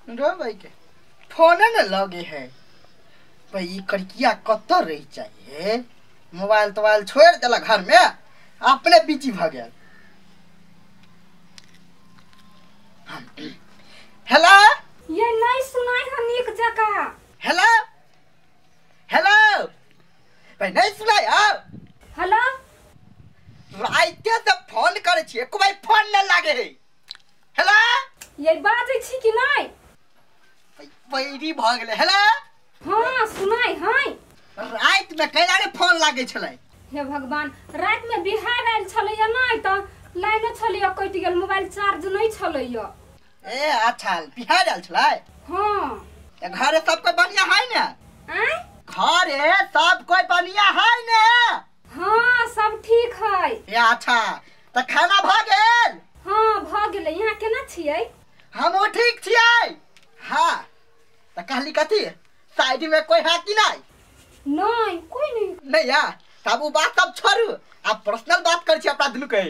रो भाई के फोन न लगे है भाई। ई कड़किया कत रही चाहिए, मोबाइल तोबाइल छोड़ देला घर में, अपने बिजी भ गेल। हेलो ये नहीं सुनाई है नीक जका। हेलो हेलो भाई नहीं सुनाई। आओ हेलो राइते से फोन करे छी, एको भाई फोन न लागे है। हेलो ये बाजै छी कि नहीं? पैरी भ गेलै। हेलो हां सुनाई है। रात में कैला रे फोन लागे छलै? हे भगवान, रात में बिहार आयल छलै या नहीं त लाइनो छलै कटि गेल, मोबाइल चार्ज नहीं छलै। ए अच्छा बिहार आयल छलै? हां। त घरे सब कोई बढ़िया है ने? आय घरे सब कोई बढ़िया है ने? हां सब ठीक है। ए अच्छा त खाना भ गेल? हां भ गेलै। यहाँ केना छियै? हमहूँ ठीक छियै। हां त कहली कथी साइड में कोई है कि नहीं? नहीं कोई नहीं। नहीं या तब वो बात सब छोड़ू, आप पर्सनल बात कर छी अपना दुनू के।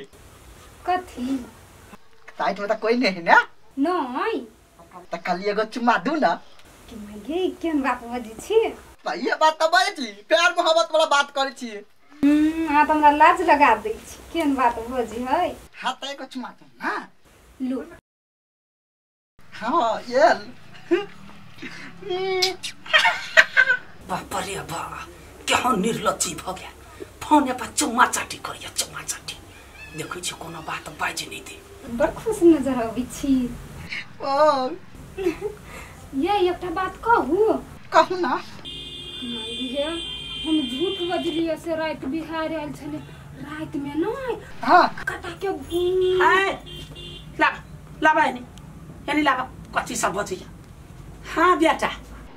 कथी? साइड में त कोई नहीं है ना? नहीं। त कहली एगो चुम्मा दू ना। कि गे केन बात बजै छी? त ये बात त बजै छी, प्यार मोहब्बत वाला बात करै छी। हां त हमरा लाज लगा दै छी, केन बात बजै है? हां त एगो चुम्मा दू ना। लू। हां ये बाप रे बा, केहन निर्लज्जी भ गेल। फोन पर चुम्मा चाटी करिया, चुम्मा चाटी। देखै छी कोनो बात बाजि नहि दे। बड़ खुश नजर अबै छी। ओ ये एकटा बात कहू? कहू ना। ये हम झूठ बजलियै से राति बिहार आयल छलै, राति में नहीं। हां कटा के भूम। ए ला लाबा एनी एनी लाबा, कथी सब बजैया? हां बेटा।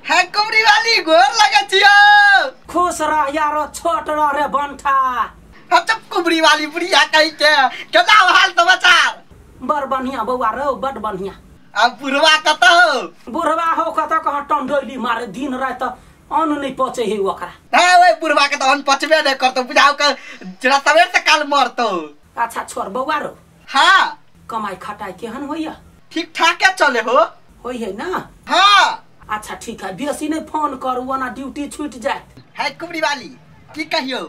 है कुमरी वाली गोर लगे छियो। खुश रह यारो, छोट रह रे बंठा। हम तो कुमरी वाली बुढ़िया कहि के केना हाल समाचार? बड़ बढ़िया बौआ रो, बड़ बढ़िया। अब बुढ़वा कत हो? बुढ़वा हो कत कहाँ टंडोली मारे दिन रात अन्न नहीं पचे है ओकरा। हां ओए बुढ़वा के त अन्न पचबे नहीं करतो, बुझाओ के जरा सवेर से काल मरतो। अच्छा छोड़ बौआ रो। हां कमाई खटाई केहन होइया? ठीक ठाक के चले हो। होई है ना? हां। अच्छा ठीक है, बेसी नहीं फोन करू वरना ड्यूटी छूट जाए। है कुमरी वाली की कहियो,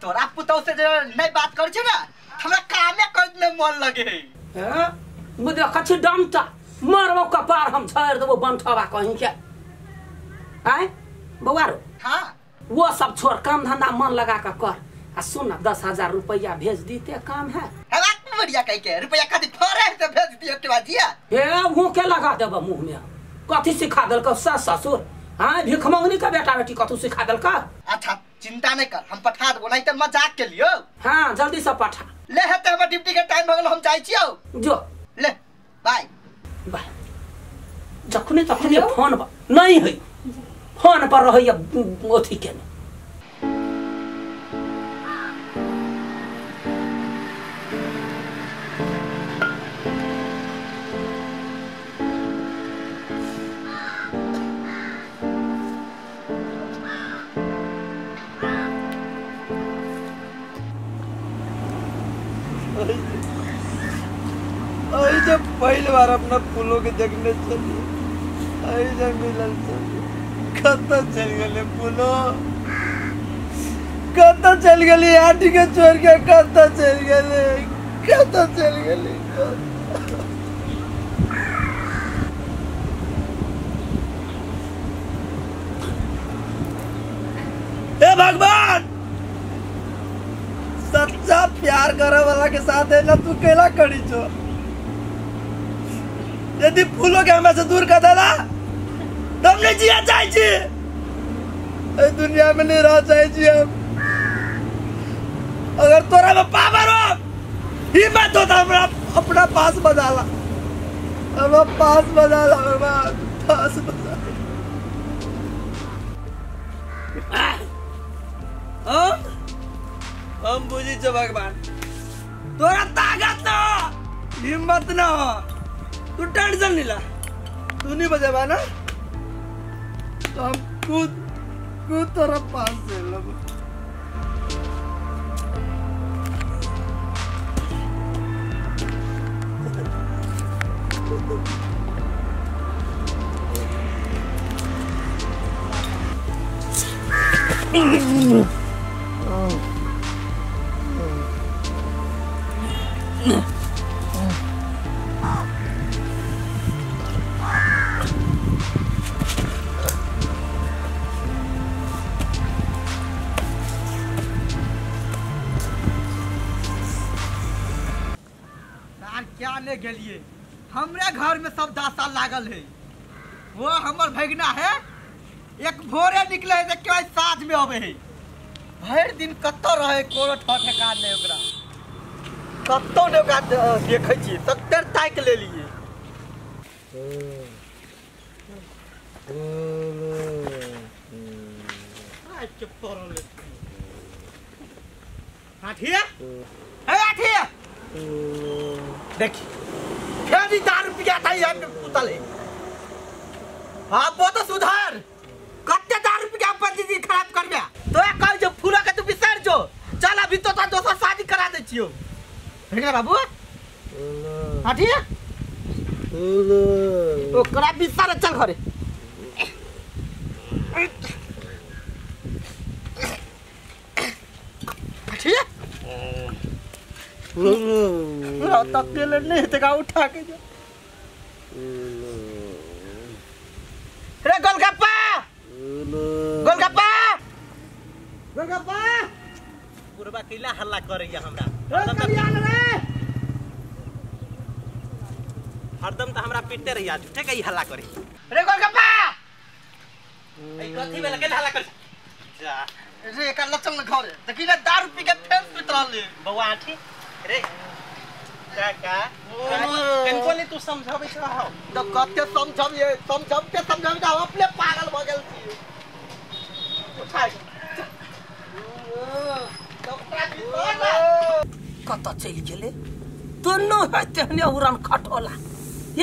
तोरा पुतौ से जे नहीं बात कर छी ना, हमरा कामे कर में मन लगे है। मुदे कछि डमटा मरबो कपार हम छोड़ देबो बंठवा कहीं के। आय बौआ रो। हां वो सब छोड़, काम धंधा मन लगा के कर। आ सुन ना, 10,000 रुपया भेज दीते काम है। हवा बढ़िया कहि के रुपया खातिर थोड़े से भेज दियो के बाजिया। हे मुंह के लगा देबो मुंह में। कथी सिखा देलकौ सास ससुर? हाँ भीख मंगनी का बेटा बेटी कथू सिखा देलका? अच्छा चिंता नहीं कर, हम पठा देबो, नहीं त मजाक के लियो। हाँ जल्दी से पठा। ले हेते हमर ड्यूटी के टाइम भ गेल, हम जाइ छियौ। जो ले बाय बाय। जखने तखने फोन पर नहीं है, फोन पर रहैया अथी के। जब पहली बार अपना फूलों के देखने चली, ऐसे मिलल चली, कत चल गए फूलो, कत चल गए आटी के छोड़ के, कत चल गए, कत चल गए। हे भगवान, सच्चा प्यार करे वाला के साथ है ना तू केला करी छो। यदि फूलों के हमें से दूर कर देला तो हम नहीं जिया चाहे, दुनिया में नहीं रह चाहे हम। अगर तोरा में पावर हो, हिम्मत हो तो हमरा अपना पास बजाला, हमरा पास बजाला, भगवान पास बजा। हम बुझी छो भगवान, तोरा ताकत ना हो, हिम्मत ना हो, तू टेंशन नहीं ला, तू नहीं बजेबा ना तो हम खुद खुद तोरा पास से लब। क्या ले गेलिए हमरे घर में सब दासा लागल है। वो हमर भगना है एक भोरे निकले है के साँझ में आवे है। भर दिन कत्तो रहे कोनो ठेकान नहीं ओकरा कत्तो ने ओकरा देखै छी सत्तर ताक ले लिए। आज के पड़ल आठिया हे आठिया देखी फिर दारू पी था पुतले। हाँ वो तो सुधार कत्ते दारू पी के अपन दीदी खराब कर गया तो कह जो फूला के तू बिसर जो चल अभी तो दोसर शादी करा दे छियो। भेगा बाबू हाँ ठीक है ओकरा बिसर चल घरे। ठीक है नहीं तो उठा के जो रे गोलगप्पा गोलगप्पा गोलगप्पा बुढ़बा कैला हल्ला करैया हमरा हरदम त हमरा पीटते रहिया झूठे के हल्ला करे रे गोलगप्पा ए कथि भेल कैला हल्ला कर जा रे एकर लचल घरे देखी ना दारू पी के फेर सुत रहले बौआ आठी रे काका कनको ने तू समझाबै छ हो त कते समझबिए समझबते समझबते हम अपने पागल भ गेल छी। उठा कत चलि गेलै दुनू है तेहने उड़न खटोला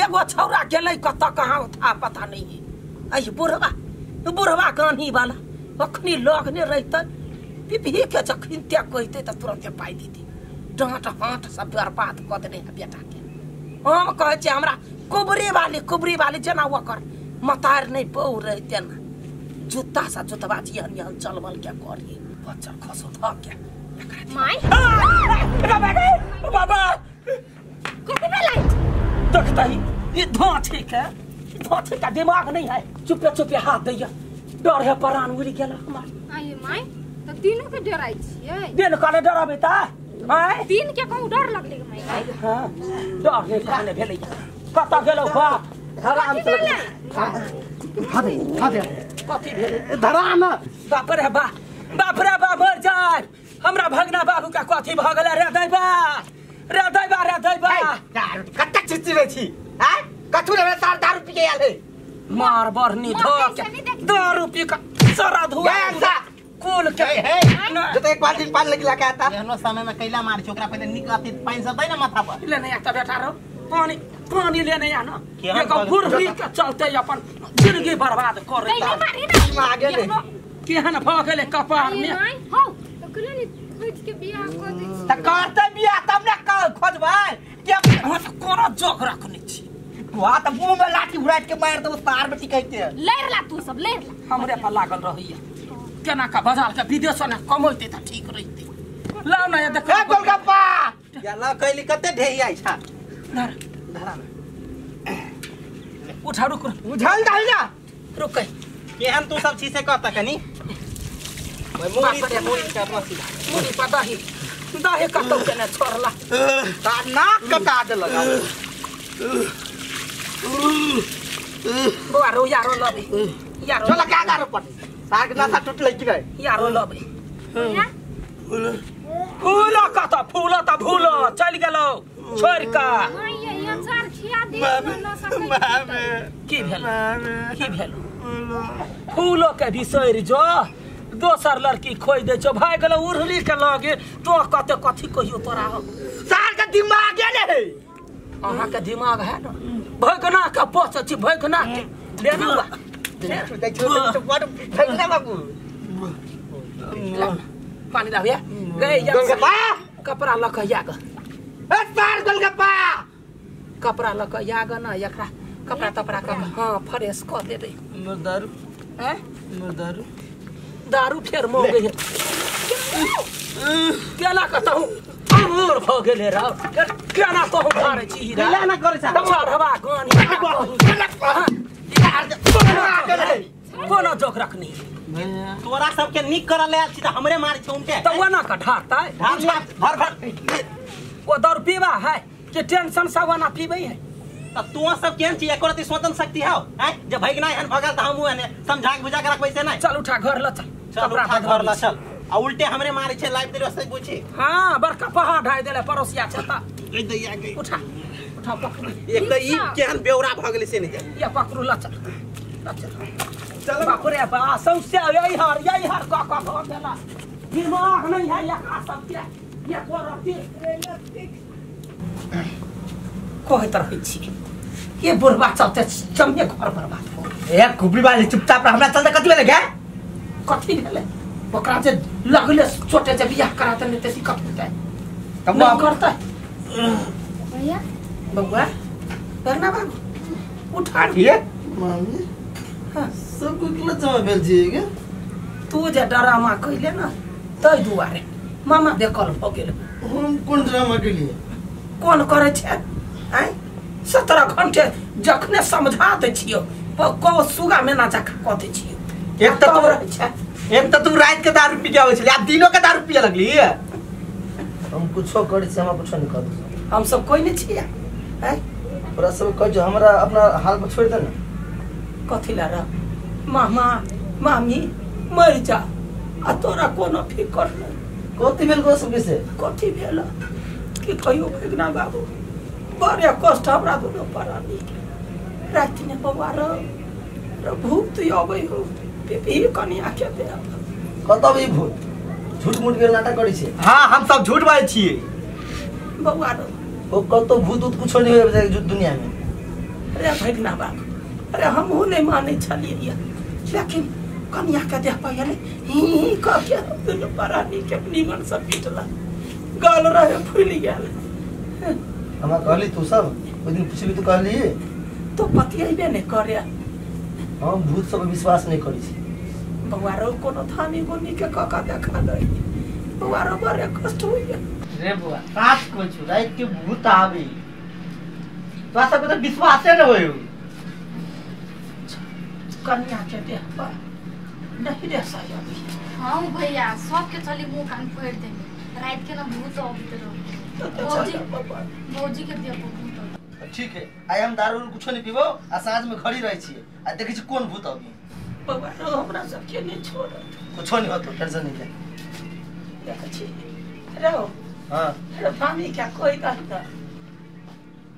एगो छौड़ा गेलै कत कहाँ था पता नहीं है। अहि बुढ़वा बुढ़वा गानी वाला अखनी लगने रहितै पिपही के जखन ते कहितै त तुरंते पाइ दितै डाँट हाँट सब बर्बाद कऽ देने है बेटा के। हम कहै छियै हमरा कुबरी वाली जेना ओकर मतार नहि बहू रहै तेना जूता सा जुतबा जिहन यहन चलबल के करी बच्चा खसो धऽ के my बाबा कथि भेलै देखता ही ये धोछी का दिमाग नहीं है चुपे चुपे हाथ दैया डर है परान उड़ि गेल हमर। आये my त दिनो के डराइ छियै दिन काने डराबै त आय दिन के कहू डर लगलै my. हां डर नै काने भेलै कत गेलौ बाप धराम से हां दे कथि भेलै धराम बाप रे बाप बाप रे बाप मर जाय हमरा भगना बाबू का कथि भ गेलै रे दैबा रे दैबा रे दैबा दारू कतेक चिचिरै छी आय कथु रे सार दारू पी के आयल है मार बरनी धो के दारू पी के सारा धुआ कुल के हे जो तो एक बाल्टी पानी लगी लगा आता एहनो समय में कैला मार छै ओकरा पहिले निक अथि पानि सब दै ना माथा पर ले नहीं आता बेटा रो पानी पानी ले नहीं आना एक बुढ़ी के चलते अपन जिंदगी बर्बाद कर नहीं मारी ना आगे ले केहन भ गेलै कपार में हौ त कले नि खोज के बियाह क दै छी त करते बियाह तब ने खोजबै के हम त कोनो जोग रखने छी वहाँ त मुंह में लाठी उड़ाट के मार दो सार बेटी कहते लड़ ला तू सब लड़ ला हमरे पर लागल रहैया केना का बाजार के विदेश ने कमैते त ठीक रहिते लाउ ना देखो ए गोलगप्पा या ला कैली कते ढेही आई छा धर धरा ना उठा रुक उझल दही ना रुक केहन तू सब छी से कहता कनी मुड़ी मुड़ी के अपना सीधा मुड़ी पर दही दही कतौ के ने छोड़ला ता नाक कटा देलक बौआ रो यारो लबे यारो चल का दारू पर साग नसा टूटलै कि नै यारो लबे फूल कत फूल त भूल चल गेलौ छोड़ का my अचार खिया दे न सकै की भेल की भेल फूलो के बिसरि जो दोसर लड़की खोज दे छौ भाग गेलौ उड़ली के लगे तो कते कथी कहियो तोरा हम सार के दिमाग ने है अहाँ के दिमाग है ना भगना के बस छी भगना के ले ना भगना बाबू पानी लाबिया रे या गोलगप्पा कपड़ा ल के या ग ए सार गोलगप्पा कपड़ा ल के या ग ना एकरा कपड़ा तपड़ा के हां फ्रेश क देबै मोर दारू हैं मोर दारू दारू फेर मौगे है केना कतहु अमूर भ गेले रे केना कहू मारै छी रे केना ना करै छ चढ़वा गानी कोनो जोक रखनी तोरा सबके नीक करल आयल छी त हमरे मारै छै उनके त ओना का ढारतै ढार भर भर ओ दारू पीबा है के टेंशन सब ओना पीबै है त तू सब केहन छी एको रति स्वतंत्र शक्ति हौ हैं जे भगना एहन भगल त हमहु एने समझा के बुझा के रखबै से नै चल उठा घर ल चल चल उठा घर ल चल आ उल्टे हमरे मारै छै लाइफ देलो से बुझी हां बड़का पहाड़ ढाई देले पड़ोसिया छै त ए दैया गई उठा उठा पकड़ू एक त ई केहन बेवरा भ गेलै से नै जान या पकड़ू ल चल ल चल चल बाप रे बा सौसे यही हर क क भ गेला दिमाग नै है एकरा सब के ये करती कहैत रहै छी ये बुढ़बा चलते जमे घर बर्बाद हो ए कुबरी वाली चुपचाप हमरा चलते कथि भेलै गे कथि भेलै ओकरा जे लगले छोटे जे बियाह करा देने ते सिकत होतै तब नहीं करतै भैया बउआ करना बाबू उठा ये मामी हां सब कुछ जमा भेल छी के तू जे ड्रामा कइले ना तै दुआरे मामा देखल भ गेल हम कोन ड्रामा केलिए कोन करै छै आय 17 घंटे जखने समझा दै छियो को सुगा मेना जका क दै छियो एक त तू छै एक त तू रात के दारू पी के आबै छली आ दिनो के दारू पिए लगली हम कुछो करै छी हमरा कुछो नहीं कर हम सब कोई नहीं छिया आय तोरा सब कह जो हमरा अपना हाल पर छोड़ दे ना कथि ला र मामा मामी मर जा आ तोरा कोनो फिकर नहीं कथि भेल को सब से कथि भेल की कहियो भगना बाबू बड़े कष्ट हमरा दुनू प्राणी के राति में बौआ र भूत अबै हो पीपी कनिया के दे कतब ई भूत झूठ मूठ के नाटक करै छै हां हम सब झूठ बाजै छियै बौआ र ओ कतो भूत उत कुछो नहीं होय दुनिया में अरे भगना बाबू अरे हमहू नहीं मानै छलियै लेकिन कनिया के देह पर गेलै ही ही कह के दुनू प्राणी के निमन से पीटला गाल रहे फूलि गेल हमरा कहली तू सब ओइ दिन पुछली तू कहली तो पतियबे नहीं करे हम भूत सब विश्वास नहीं करै छी बौआ रो कोनो थानी गोनी के कक देखा दै बौआ रो बड़े कष्ट होइए रे बौआ साच कहै छु राति के भूत आबे तोरा सबके त विश्वासे न होय कनिया के देह पर नहीं रे साया हां भैया सबके चली मुंह कान फोड़ देने रात के ना भूत आबत रहो भौजी भौजी के देह पर भूत ठीक है आइ हम दारू कुछो नहीं पीबो आ साँझ में घड़ी रहै छी आ देखै छी कोन भूत अबी बौआ रो हमरा सबके नहीं छोड़त कुछो नहीं होतो टेंशन नहीं ले देखै छी रो हां रे मामी क्या कोई दह त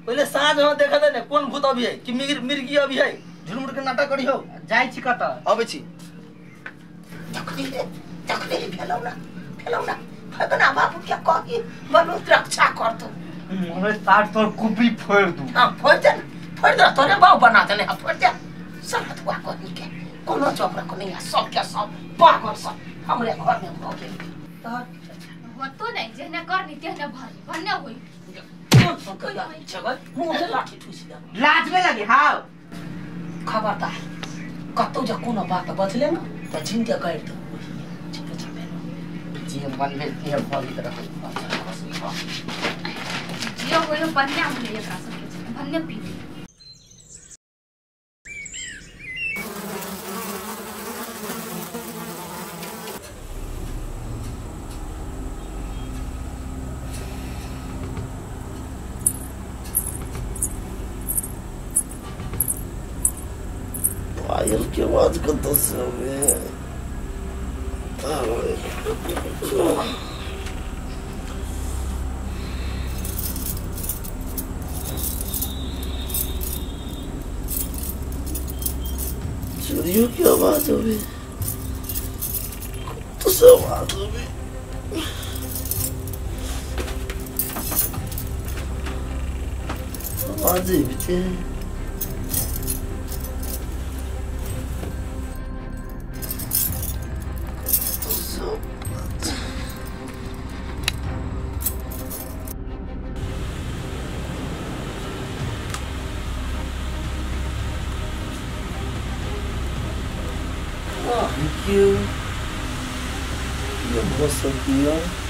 पहिले साँझ में देखा दे ने कोन भूत अबी है कि मिर्गी अबी है झुरमुट के नाटक करी हो जाइ छी कत अबै छी तखनी तखनी भेलौ ना भेलौ ना भगना बाबू क्या कही बनु रक्षा कर दो हमरे साठ तोर कुपी फोड़ दू हां फोड़ दे फोड़ दे तोरे बाऊ बना देने हां फोड़ दे सारा धुआ कही के कोनो चौक रखो नहीं है सब के सब पागल सब हमरे घर में हो गेल तोहर होतो नहीं जेहने करनी तेहने भरनी भन्ने होई कोन सब कहिया छगल मुंह से लाठी ठुसि दे लाज में लगी हां खबरदार कतौ जे कोनो बात बजले ना त जिंदे गाड़ि दे जी मन में की है भली तरह जियो होयो भन्ने हमरे एकरा सबके भन्ने पी पायल के आवाज कत से आवे चोरियों की आवाज होवे तो से आवाज होवे आवाज ही बीते Thank you. 1500 रुपया।